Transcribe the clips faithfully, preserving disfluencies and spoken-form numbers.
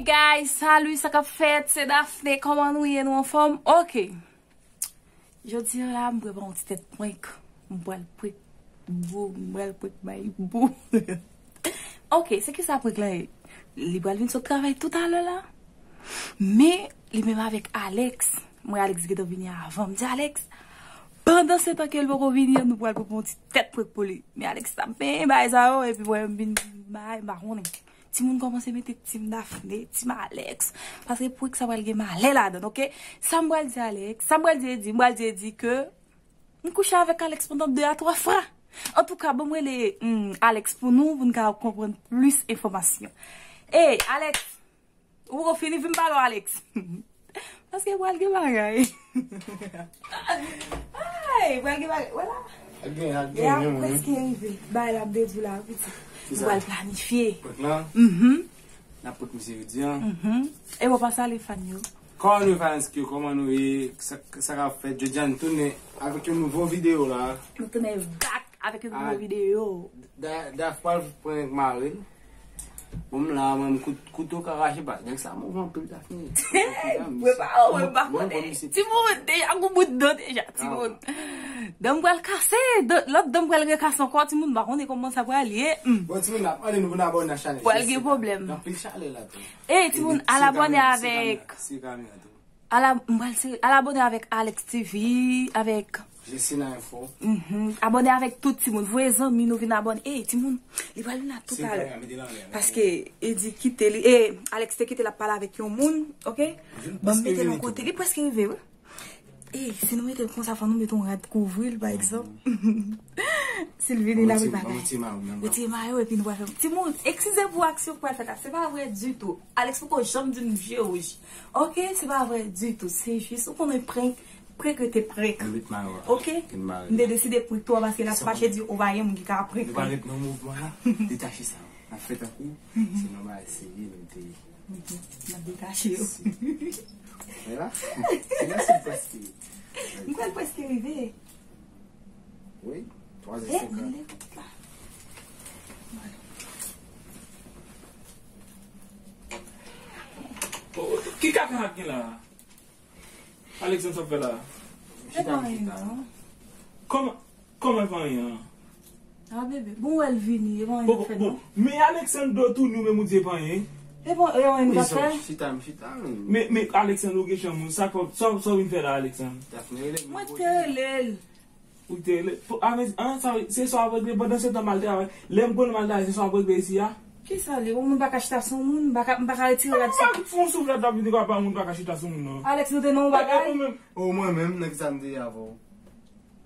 Guys, salut, sa k ap fèt? Se Daphné, kòman nou ye? Nou anfòm? Ok. Jodi a la, m prepare yon ti tèt prank. M pral prank Boo, m pral prank bay Boo. Ok, se ki sa prank lan ye? Li pral vin sot travay toutalè la. Men, li menm avèk Alex. Mwen, Alex gentan vini avan. M di, Alex, pandan se tan ke l poko vini an, nou pral pran yon ti tèt prank pou li. Men Alex t ap benyen bagay sa yo, epi mwen, m vin bay, m pa konnen. Timoun kòmanse mete Team Daphné, Team Alex. Paske prank sa pral gen malè ladan, ok? Sa m pral di Alex, sa m pral di Eddy, m pral di Eddy ke m kouche avèk Alex pandan de a twa fwa. Antouka, ban m rele, hmm, Alex pou nou, pou n ka konprann plis enfòmasyon. Ey, Alex, ou poko fini, vin pale w, Alex. Paske pral gen bagay. Ay, pral gen bagay. Wè la. Ap gen, ap gen, men, men. Prèske rive. Bagay la ap debou la, pitit. Ki sa? Nou pral planifye. Prank lan? Mhm. N ap prank misye jodi a. Mhm. E w pa salye fan yo. Kòman nou ye, fans yo? Kòman nou ye? Sa, sa k ap fèt? Jodi a, nou tounen avèk yon nouvo videyo la. Nou tounen back avèk yon nouvo videyo. Da-, Daph pral prank mari l. Bon, m la, mwen, m kout-, kouto ka rache pa. Nèg sa move anpil, Daphné. Prepare w, mwen pa konnen. Timoun, deja gon bout dan deja, timoun. Dan m pral kase, dan, lòt dan m pral rekase ankò, timoun, m pa konnen kòman sa pral ye. Hmm. Bon, timoun, n ap mande nou pou n abòne nan chanèl. Pral gen pwoblèm. Gen anpil chalè la tou. Ey, timoun, al abòne avèk. Al a-, m pral se, al abòne avèk Alex T V, avèk Jessina Info. Mhm. Abòne avèk tout timoun. Voye zanmi nou vin abòne. Ey, timoun, li pral vin la toutalè. Paske Eddy kite li. E Alex te kite l ap pale avèk yon moun, ok? Ban m mete l yon kote. Li prèske rive, wi. Ey, si nou mete l konsa, fò nou mete yon rad kouvri l, pa egzanp. Si l vini, l ap bagay. Retire mayo, epi nou pral fè. Timoun, eskize pou aksyon k pral fèt la. Se pa vrè ditou. Alex poko janm di m je wouj. Ok, se pa vrè ditou. Se jis, ou konnen prank, prank rete prank. Ok? M te deside prank tou a paske l ap fache di ou pa gen moun ki ka prank. Nou pa ret nan mouvman la. Detache sa. N ap fè tankou se yon bagay serye nou te ye. N ap detache yo. Wè la? Wè la, se prèske. M kwè l prèske rive. Wi, twa zè senkant. Oh, ki kaka ap gen la? Alexandre sa fè la? E pa anyen non. Kòman, kòman e pa anyen an? Ah, bebe, bon, wè l vini, e pa anyen nou fè non. Men Alexandre do tou nou menm ou di e pa anyen. E pa anyen nou fè. Chita, m chita. Men, men Alexandre ou gen chanm ou, sa kò, sa, sa w vin fè la, Alexandre? Mwen te rele l. Ou te rele, pou, a, men, an, sa, se sa w ap regle, pandan se tan m al travay. Lè m konnen m al travay, se sa w ap regle isi a? Kisa li? Yon moun pa ka chita sou moun, m pa ka, m pa ka retire rad sou. Fon souf la, t ap di kwa pa moun pa ka chita sou moun non. Alex, nou te nan yon bagay? O, mwen menm, nan kisa m te ye avè w?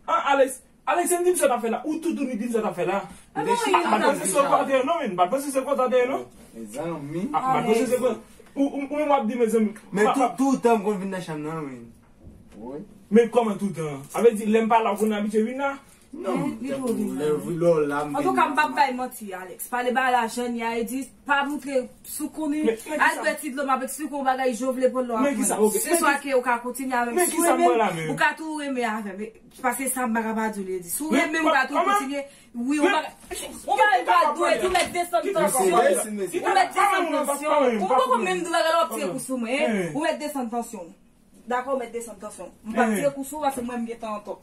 An, Alex, Alex, di m sa w t ap fè la. Ou toutouni di m sa w t ap fè la. M pa t panse se konsa w te ye non, men. M pa t panse se konsa w te ye non. Mezanmi. M pa t panse se konsa. Ou, ou, ou menm w ap di, mezanmi. Men tou, toutan m konn vin nan chanm nan, men. Wi. Men kòman toutan? Sa vle di, lè m pa la, ou konn abitye vin la? Non, tankou lè w la, m vin la. Antouka, m p ap bay manti, Alex. Pale ba la, Jania, e di, pa moutre sou konnen. Al bwè ti dlo, m ap eksplike w bagay, jan w vle pran l la. Men kisa, ok. Se swa ke ou ka kontinye avè m. Si w renmen m, ou ka tou renmen avè m. Paske sa m pa ka pa di w li di. Si w renmen m, ou ka tou kontinye. Wi, ou pa ka. Ou pa ka dwe di, ou mèt desann tansyon. Ou mèt desann tansyon. Ou poko menm di bagay la, w ap tire kou sou mwen. Ou mèt desann tansyon. Dakò, ou mèt desann tansyon. M p ap tire kou sou ou paske mwen m gentan antò.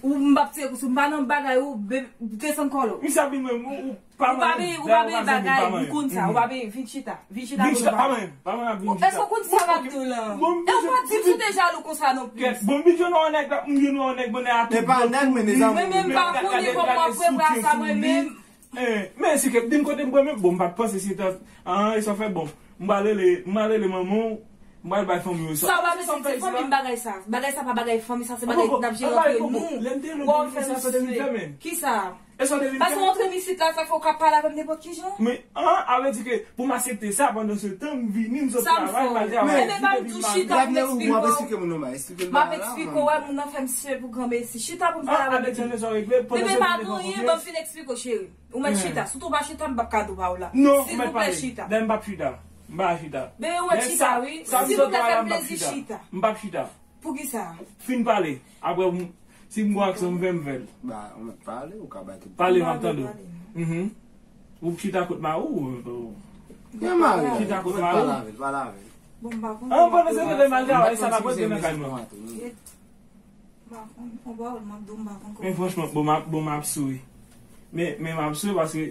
Ou m p ap tire kou sou ou. M pa nan bagay ou, be-, desann kòlè w. Misye ap vin mwen, ou, ou pa mwen. Ou pa benyen bagay, m konn sa. Ou pa benyen, vin chita. Vin chita pou nou pale. Pa mwen, pa mwen ap vin chita. Èske w konn sa m ap di w lan? E w pa di m si w te jalou konsa non plis. Bon, m vin jwenn yon nèg la, m jwenn yon nèg, mwen atè. E pa nèg, men mezanmi. Mwen menm pa konnen kòman mwen prepare sa mwen menm. Eh, men si ke di m kote m pran men, bon, m pa t panse se tan, an, e sa fè bon. M pral rele, m pral rele manman w, m pral bay fanmi w sa. Sa w pa mete fanmi m bagay sa. Bagay sa pa bagay fanmi, sa se bagay n ap jere antre nou. Wè w fè misye. Kisa? Paske w antre m isit la, sa fè w ka pale avè m nenpòt ki jan. Men, an, a vle di ke pou m aksepte sa, pandan se tan m vini, m sot travay, m al travay. Men, men, pa m tou chita pou m eksplike w. M ap eksplike w, wè, moun nan fè misye pou granmesi. Chita pou m pale avè w. Bebe, pa gen anyen, ban m fin eksplike w, cheri. Ou mèt chita. Si w tou pa chita, m p ap ka di w pa w la. Non, ou mèt pale. Silvouplè, chita. Dayè m p ap chita. M pa chita. Bebe, ou mèt chita, wi. Silvouplè, fè m plezi, chita. M p ap chita. Poukisa? Fin pale. Apre, m, si m gon aksyon, m fè, m fè l. Ba, ou mèt pale, ou ka bay tout. Pale, m ap tande w. Mhm. Ou chita kot mari w, ou, ou. Gen mari. Chita kote Pale mari. Avè l, pale avè l. Bon, m pa konn. An pandan se te mal travay sa n ap rete nan kay mwen. M pa konn, on pawòl m ap di w, m pa konn Men kòman. Franchman, bon, m ap, bon, m ap sou wi. Men, men m ap sou paske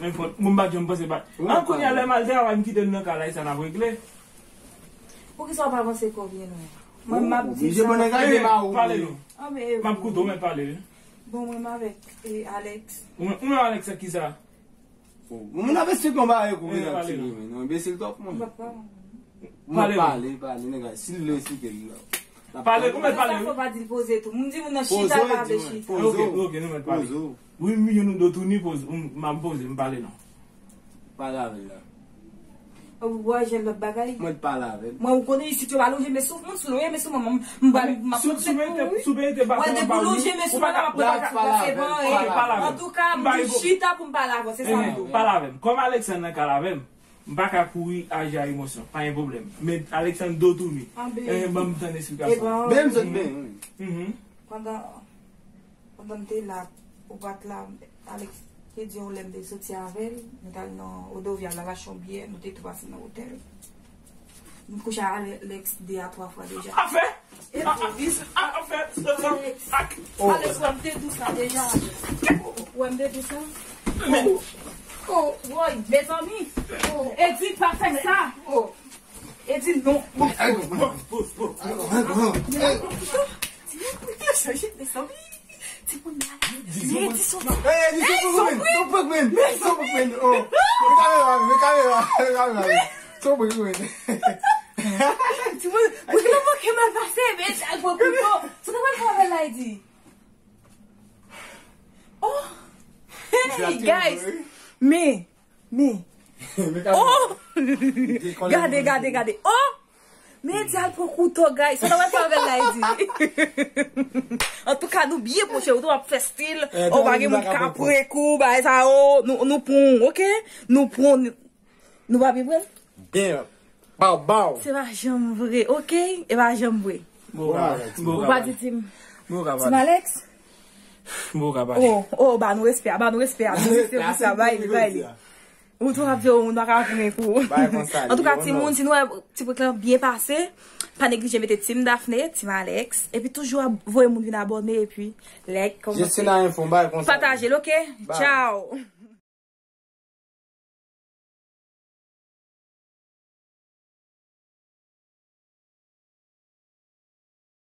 men fò, bon, m pa janm panse pa. An kounye a lè mal travay m kite l nan kay la sa n ap regle. Poukisa w pa panse kò byen lwen? Mwen m ap di Oblije sa. Bon, nèg la gen ba ou. Pale non. Ah, men, M ap koute w men pale wi. Bon, mwen m avèk e, Alex. Ou men, ou men Alex sa ki sa? Bon, moun ap esplike yon bagay kou Men gen pale ti non. men non, enbesil twòp M mwen. pa pale. Mwen Pale non. Pale, pale nèg la. Si l vle esplike l la. Pale, ou men Sa pale fò wi. Pa di l poze tou. M di moun nan Poze, chita, l pa di vle mwen, chita. poze. Ok, ok, nou men pale. Poze. Wi, m yon nou do touni poze, m m ap poze, m pale non. Pale avè l la. Ou wè jèn lòt bagay. Mwen t pale avè l. Mwen ou konnen isit yo pa lonje men sou moun, sou lonje men sou mwen, m m pral m ap Sou sou mete sou mete Mwen baton depi pa lonje wi. men sou Ou pa mwen, ka m ap pale pale avè avè l. Antouka, m di chita pou m pale avè w, se sa m di. Pale avè m. Kòm Alexandre nan kay la avè m, m pa ka kouri aji a emosyon. Pa gen pwoblèm. Men Alexandre do touni. Anben. Eh, ban m tann eksplikasyon. Men m sot ben wi. Mhm. Pandan pandan m te la, ou pa t la, Alex te di yon lè m te soti avè l, nou t al nan Odovia, l al achte yon biyè, nou te tou pase nan otèl. M kouche a Alex de a twa fwa deja. Afè! E pou vis Afè! Alex, Alex, wè m te di w sa deja. Wè m te di w sa. Oh, woy, mezanmi. Edi, pa fè sa. Edi, non. Ti moun, mezanmi. Ti moun malad. Edi soti. Hey, Edi, se pou mwen. Se pou mwen. Se pou mwen. Oh. Men kamera, men kamera, men kamera. Se pou mwen. Ti moun, poukisa manke mal pase, men sa gwo pito. Sa te pral fè avè l la, Edi. Oh. Hey, guys. Men, men. Oh. Gade, gade, gade. Oh. Men Edi al pran kouto, guys. Sa te pral fè avè l la, Edi. Antouka, nou byen pwoche, ou tou ap fè stil. Ou pa gen moun k ap pran kou, bagay sa yo. Nou, nou pran, ok? Nou pran, nou pa byen pran? Byen. Baw, baw. Se pa janm vre, ok? E pa janm vre. Bon, bon, Ou pa di Tim. Bon, Tim Alex? Bon, ka pale. Oh, oh, ba nou respè, ba nou respè. Ba nou respè pou sa, bay li, bay li. Ou tou ap di, oh, moun pa ka pran kou. Antouka, ti moun, si nou wè ti prank lan byen pase, pa neglije mete Tim Daphné, Tim Alex, epi toujou ap voye moun vin abòne, epi like, kòmante. Justina Info, bay konsa. Pataje l, ok? Ciao.